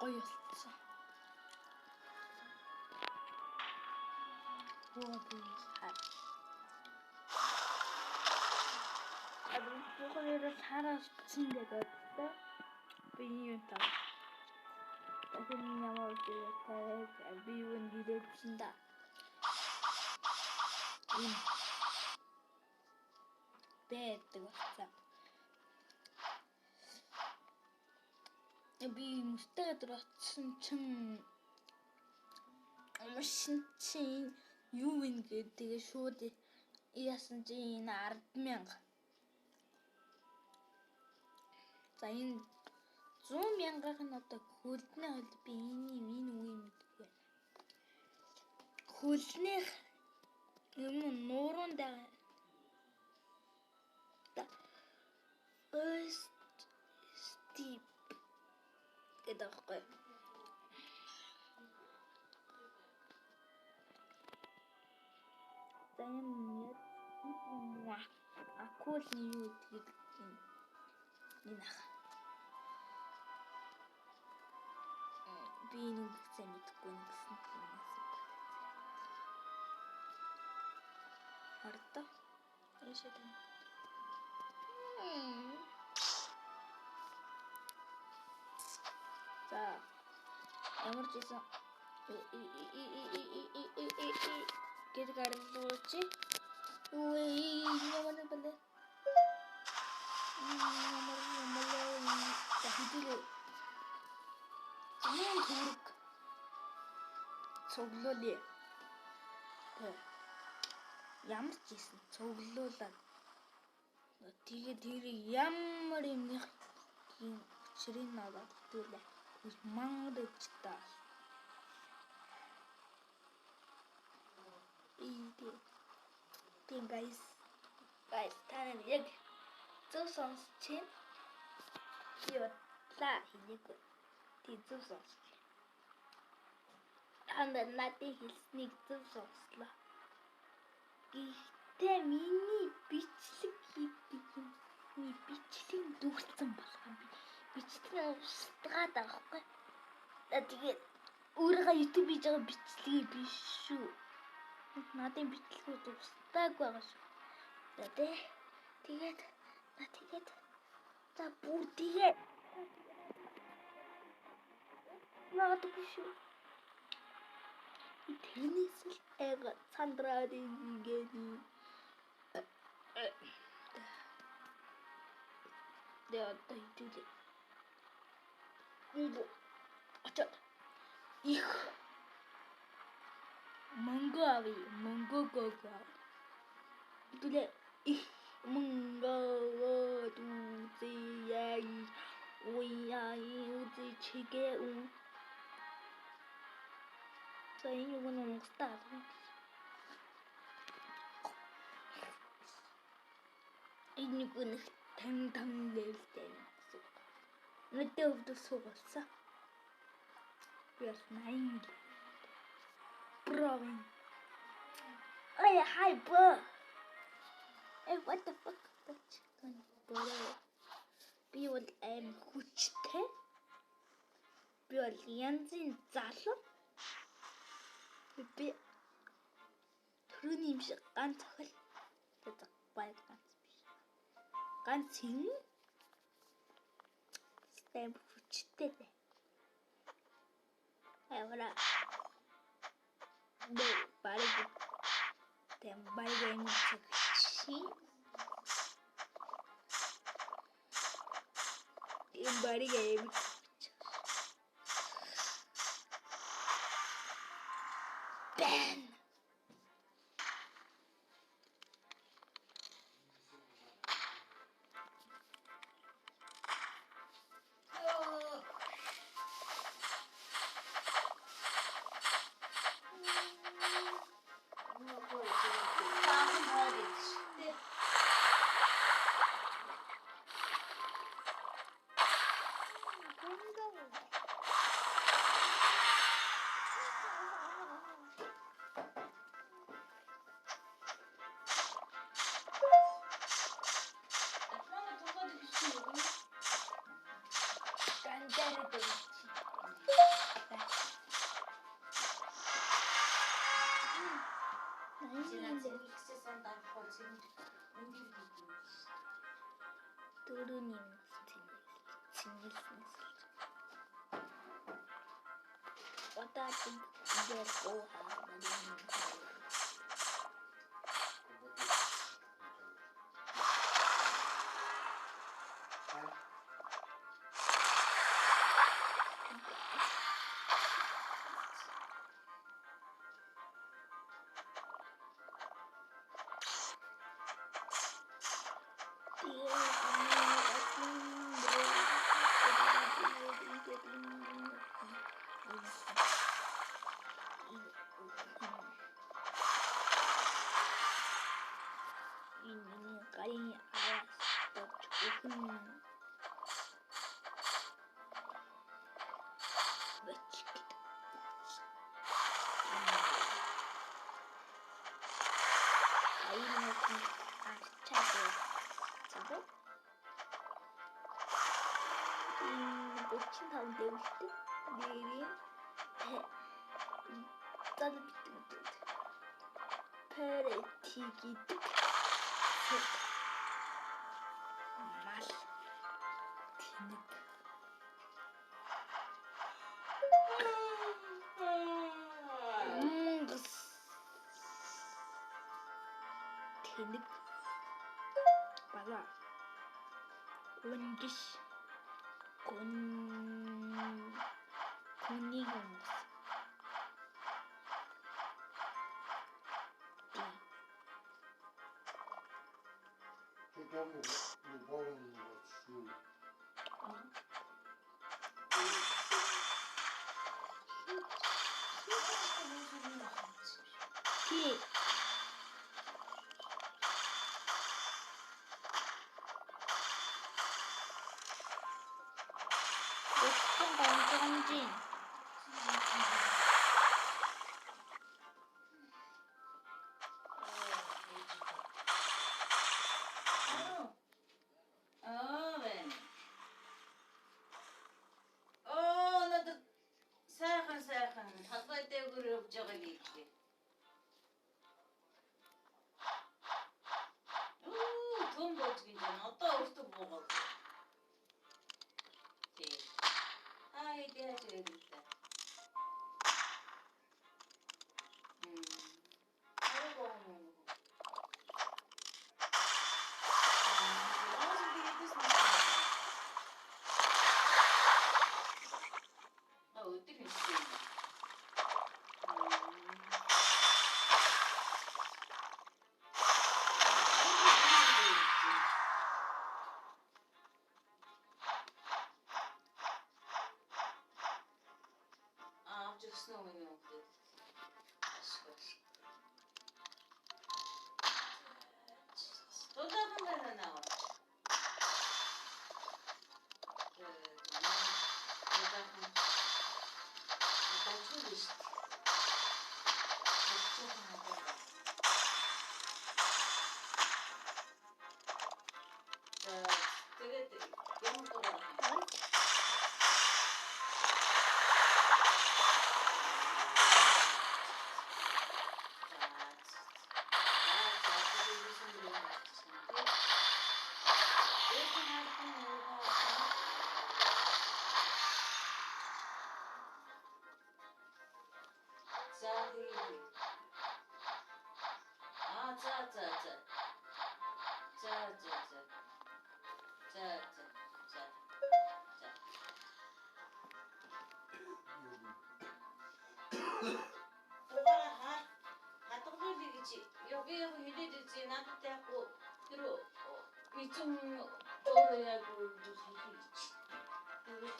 Гоё болцсон. Хаа. Бүгээрээ хараалцсан гэдэг бодлоо. Би юм таа. Тэгэхээр ямар үгүй би юу нэрээдсэн да. Энэ байдаг болсон. Би мөртэй газар очсон чинь уншин чинь юу вэ гэдэг тэгээ шууд яасан чинь энэ 10,000. За энэ 100 мянгаах нь одоо хөлдний хөл би энэ энэ үе мэдгүй байна. Хөлнийх юм нууруунд байгаа. Стип гэдэг аахгүй. За энэ акул юу гэдгийг энэ ах. Би энэ үгсээ мэдэхгүй нэгсэн юмас. Хардаа. Ийшээ тань. За ямар ч байсан гэж гарлууч. Юу ямар бэлээ. Ямар ямар за хэдүүлээ. Зүүн төгрөг цуглуулъя. Тэ. Ямар ч байсан цуглуулад тэгээд тэрийг ямар юмных учрыг нь олоод хэдүүлээ. Мангар ичтэй. Тийм guys. Guys та нар яг зөв сонсч байна. Би бодлаа хэлээгүй. Тий зөв сонслоо. Та нар надын хэлснийг зөв сонслоо. Гэхдээ миний бичлэг хийдэг юмны бичлэг дүрцэн болох юм би. Бичлэг устгаад байгаа байхгүй. Тэгээд өөрийнхөө YouTube хийж байгаа бичлэгийг биш шүү. Надын бичлэгүүд устдаагүй байгаа шүү. За тэ. Тэгээд за тэгээд за бүр тэгээд магадгүй шүү. Тэрнээс л айга сандраад ингээд тэгээ одоо хэдүүлээ. Юу очоод их мөнгө авъя. Мөнгө гого. Хэдүүлээ их мөнгө дүүзээ уяа үзий чигээ үн. За энэ юу нэг унгастай алга. Энэ нэг нэг 55 левелтэй юм гэсэн үг. Надад өвдөл суугалсан. Би бас 80. Bro. Hey, hi bro. Hey, what the fuck? Bro. Би бол аим хүчтэй. Би бол янзын залуу. Би төрөний юм шиг ганц охил. Баг ганц биш. Ганц юм. Стэм хүчтэй дээ. Авра. Бэ барыг тэм барыг юм чи. Эм барыг юм. Бэн. Баахан хоо гэж шүү дээ. Дөрөвний юмнаас цэнгэлснээс одоо бид гоо хаа. Энэ гарын араас дож өхөн бэч гэдэг. Аяны арчаад зав. Энэ 35 дэвлэлтэй. Нэрийн зал битгүүд. Пэрэти гэдэг мал тэнэг. Монгос тэнэг бала унгиш гүн күнийг онгос Тий. Өчтөн гомжин. Аа байна. Оо надад сайхан сайхан толгой дээгүүр явж байгаа гэдэг. Үу түн бууж гэж байна. Одоо өөртөө буугаа. Тий. Аа яаж вэ гэдэг. Мм. Аа өдөр хэлсэн юм. Аа авч өгсөн үү миний хүүхдэд? Ашгүй. Тулаахан байна наа. Тулаахан. Дажгүй биш. Дажгүй надад. За тэгээд ямар дугаар вэ? За тэгээд аа за за за. За за за. За за за. За. Дугаараа хадгалуулъя гэж яг би яг хэлээд үзье. Надад яг тэр эзэн өөрөө яг гэж хэлье гэж. Тэгээд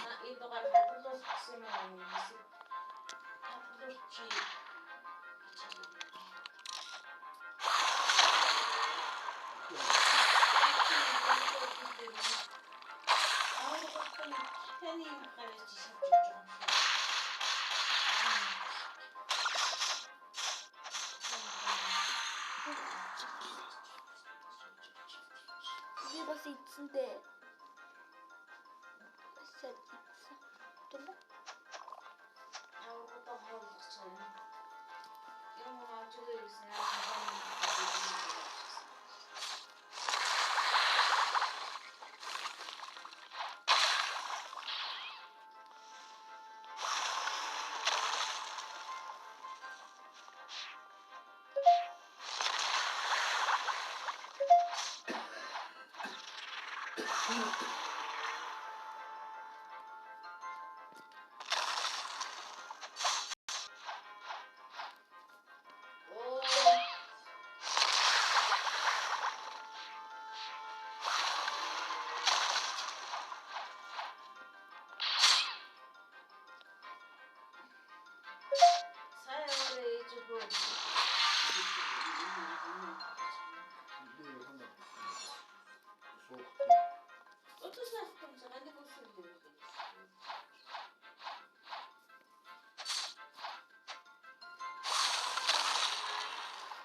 та энэ дугаар хадгалуулах гэсэн юм хэсэг хадгалуулчих гэж хэлээ. Таны юм гарч шавж байгаа юм шиг. Би бас идсэндээ сад идсэн. Түмэн. Аврагтай хооллох юм. Юм авч өгье гэсэн. Оо. Сая өөрөө ээж хөө. Өдөөс юм шиг нэг үсэн юм.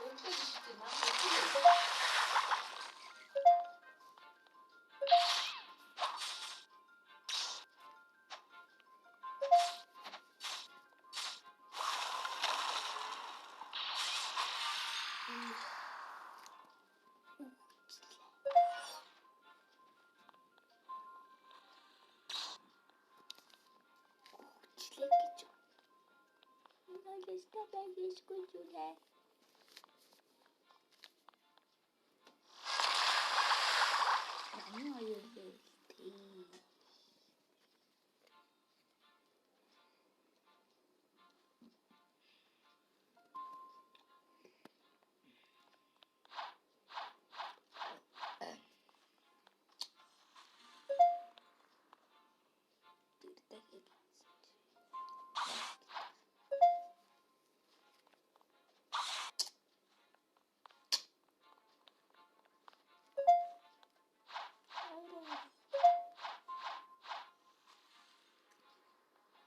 Өглөө шүү дээ. Наа. Хөгжлээ гэж. Нөлөөстэй байгишгүй зүлээ. Наны хоёр левелтэй. Тэр дахиад.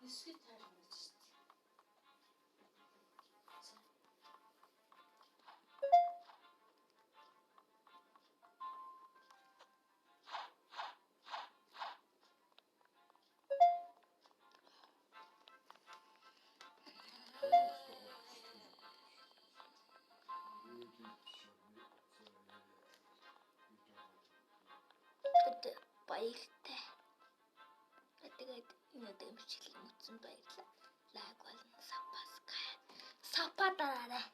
Нисгий таарна шүү дээ. Баяртай. Тэгээд энэ удаагийн бичлэгийг үзсэн баярлалаа. Лайк болон subscribe. Сапа дараарай.